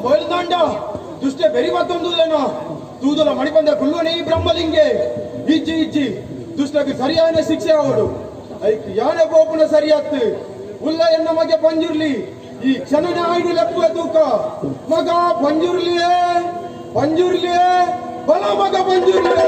ಪೋಯಿಲ್ದಾಂಡ ದುಷ್ಟೆ ಬೆರಿ ಬತ್ತೊಂದುದೇನೋ ತೂದುಲ ಮಣಿಪಂದ ಕುಲ್ಲುವನೇ ಈ ಬ್ರಹ್ಮಲಿಂಗೆ ಇಜ್ಜಿ ಇಜ್ಜಿ ದುಷ್ಟಕ್ಕೆ ಸರಿಯಾದ ಶಿಕ್ಷೆ ಅವಡು ಐಕ್ ಯಾನೆ ಪೋಪುನ ಸರಿಯಾತ್ತು ಉಲ್ಲ ಎನ್ನ ಮಗೆ ಪಂಜುರ್ಲಿ ಈ ಕ್ಷಣನೇ ಆಯ್ದು ಲೆಪ್ಪುವ ತೂಕ ಮಗ ಪಂಜುರ್ಲಿಯೇ ಪಂಜುರ್ಲಿಯೇ ಬಲ ಮಗ ಪಂಜುರ್ಲಿಯೇ.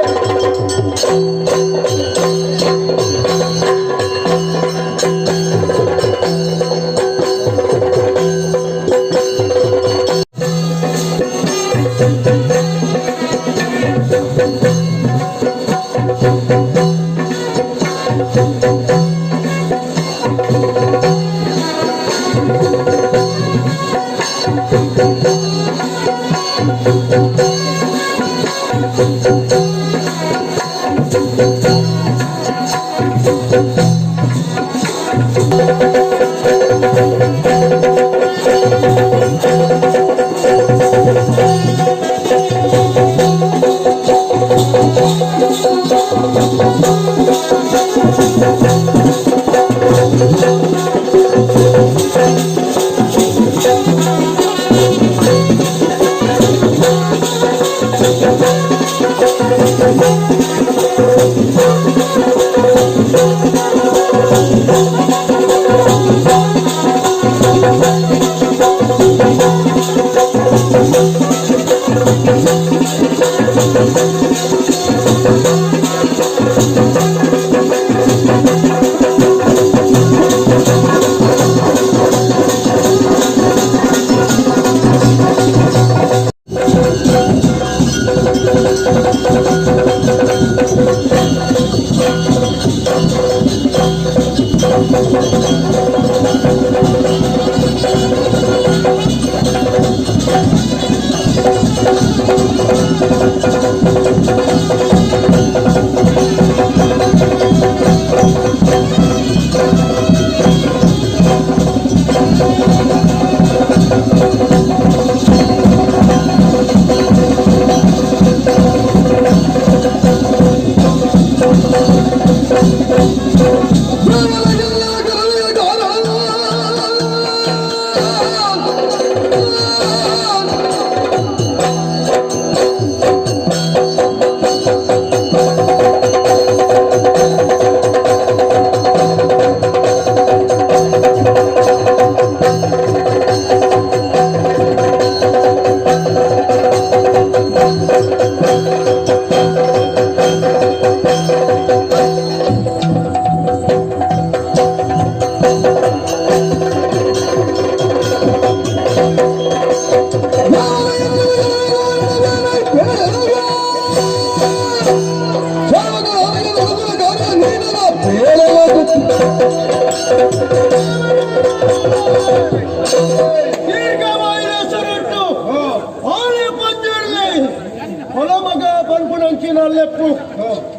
ಹೊಲಮಗ ಪನ್ಪುನಂಚಿನ ಲೆಪ್ಪು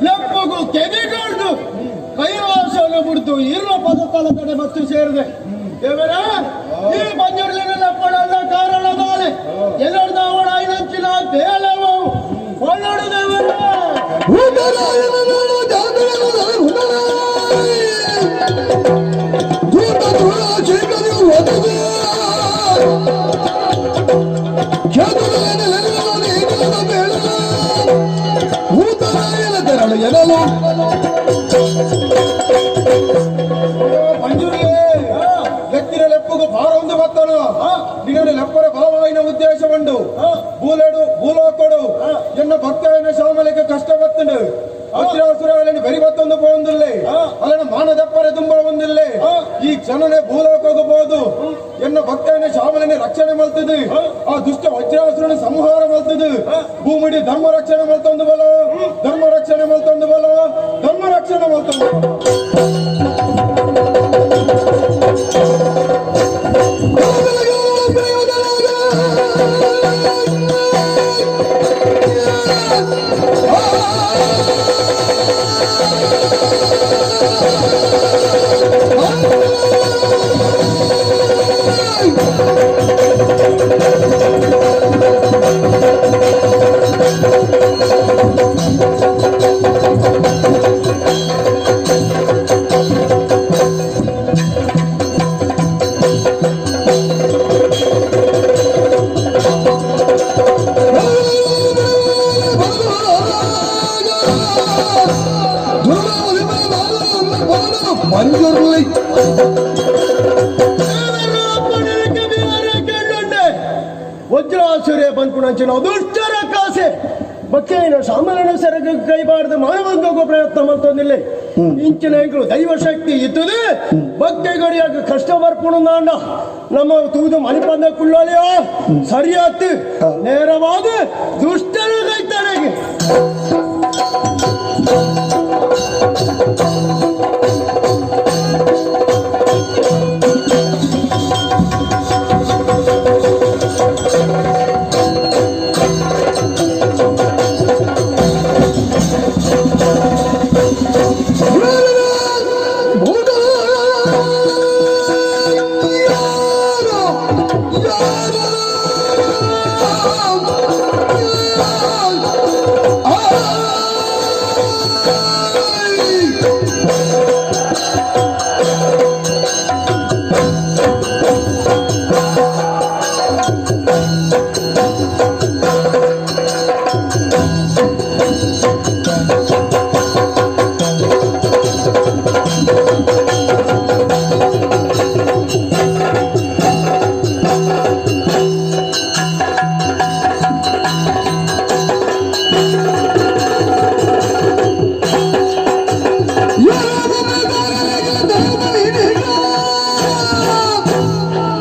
ಲೆಪ್ಪುಗು ಕೆವಿಗಳ್ದು ಕೈಲಾಸನ ಬಿಡ್ದು ಇರೋ ಪದ ತಲ ಕಡೆ ಮತ್ತು ಸೇರಿದೆ. ದೇವರ ಈ ಪಂಜುರ್ಲಿನ ಲೆಪ್ಪಡಲ್ಲ ಕಾರಣದಾಳೆ ಎಲ್ಲರ್ದಾವಡ ಐನಂಚಿನ ಬೇಲವು ಒಳ್ಳೊಡು ದೇವರ. ಪಂಜುರ್ಲಿ ಲೆಕ್ಕಿನ ಲೆಪ್ಪುಗು ಭಾರ ಒಂದು ಬತ್ತನು ನಿನ್ನ ಲೆಪ್ಪರ ಬಲವಾಯಿನ ಉದ್ದೇಶ ಉಂಡು ಬೂಲೆಡು ಭೂಲೋಕೊಡು ಎನ್ನ ಭಕ್ತಾಯನ ಶ್ಯಾಮಲಿಗೆ ಕಷ್ಟ ಬತ್ತುಂಡು ವಜ್ರಾಸುರಗಳನ್ನು ಬೆರಿ ಬತ್ತೊಂದು ಪೋಂದಿಲ್ಲೆ ಅಲನ ಮಾನದಪ್ಪರೆ ತುಂಬ ಒಂದಿಲ್ಲೆ ಈ ಕ್ಷಣನೆ ಭೂಲೋಕಕ್ಕೆ ಬೋದು ಎನ್ನ ಭಕ್ತಾಯನ ಶ್ಯಾಮಲನೆ ರಕ್ಷಣೆ ಮಲ್ತದು ಆ ದುಷ್ಟ ವಜ್ರಾಸುರನ ಸಂಹಾರ ಮಲ್ತದು ಭೂಮಿಡಿ ಧರ್ಮ ರಕ್ಷಣೆ ಮಲ್ತೊಂದು ಬಲ ಧರ್ಮ ರಕ್ಷಣೆ ಮಲ್ತೊಂದು ಬಲ ಧರ್ಮ ರಕ್ಷಣೆ ಮಲ್ತೊಂದು. ಮಂಜುರ್ಲಿ. ವಜ್ರಾಸುರ್ಯ ಪನ್ಪುನಂಚಿನ ದುಷ್ಟರ ಕಾಸೆ ಭಕ್ತಿನ ಸಾಮಾನ್ಯ ಸೆರಗ ಕೈಬಾರದು ಮಾನವಂಗೋ ಪ್ರಯತ್ನ ಮಲ್ತೊಂದಿಲ್ಲ. ಇಂಚಿನ ಎಂಕುಲು ದೈವಶಕ್ತಿ ಇತ್ತದೆ ಭಕ್ತಿ ಗಡಿಯಾಗ ಕಷ್ಟ ಬರ್ಪುಣ ನಮ್ಮ ತೂದು ಮಣಿಪಂದ ಕುಳ್ಳಾಳಿಯೋ ಸರಿಯಾತು ನೇರವಾದ ದುಷ್ಟರ ಕೈತಾರೆ.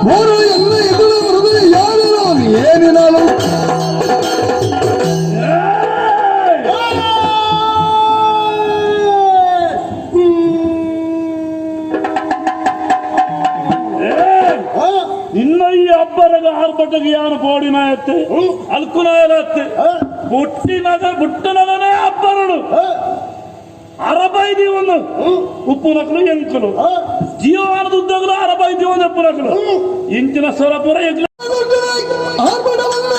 ಮೂರು ಎಲ್ಲ ಎದುರು ಹೃದಯ ಯಾರು ಏನಿನಾಲು. ನಿನ್ನ ಈ ಅಬ್ಬರಗ ಆರ್ಭಟಗೆ ಯಾನು ಪೋಡಿನಾಯತ್ತೆ ಅಲ್ಕುನಾಯಲತ್ತೆ. ಬುಟ್ಟಿನಗ ಬುಟ್ಟನಗನೇ ಅಬ್ಬರಡು ಅರಬೈದಿ ಒಂದು ಉಪ್ಪು ನಕಲು ಎಂಕಲು ಜೀವಮಾನದ ಉದ್ದಗಲು ಅರಬೈದಿ ಒಂದು ಉಪ್ಪು ನಕಲು ಇಂಚಿನ ಸ್ವರಪುರ ಎಂಕಲು. ಆರ್ಭಟವನ್ನ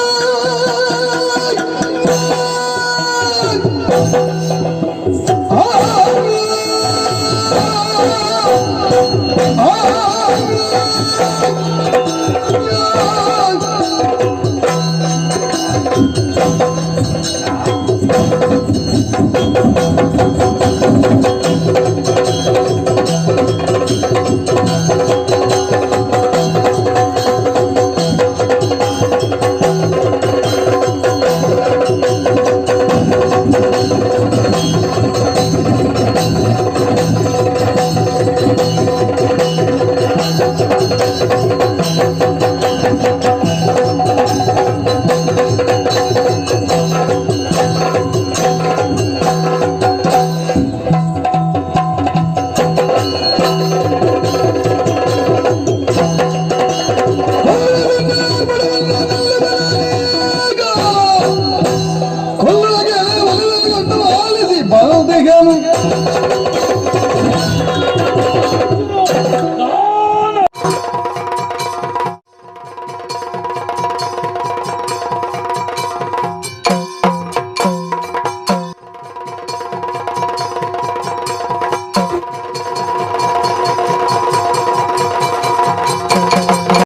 ಕೊಲ್ಲಗೆ ಆಲಿಸಿ ಬಂದಿಗನು.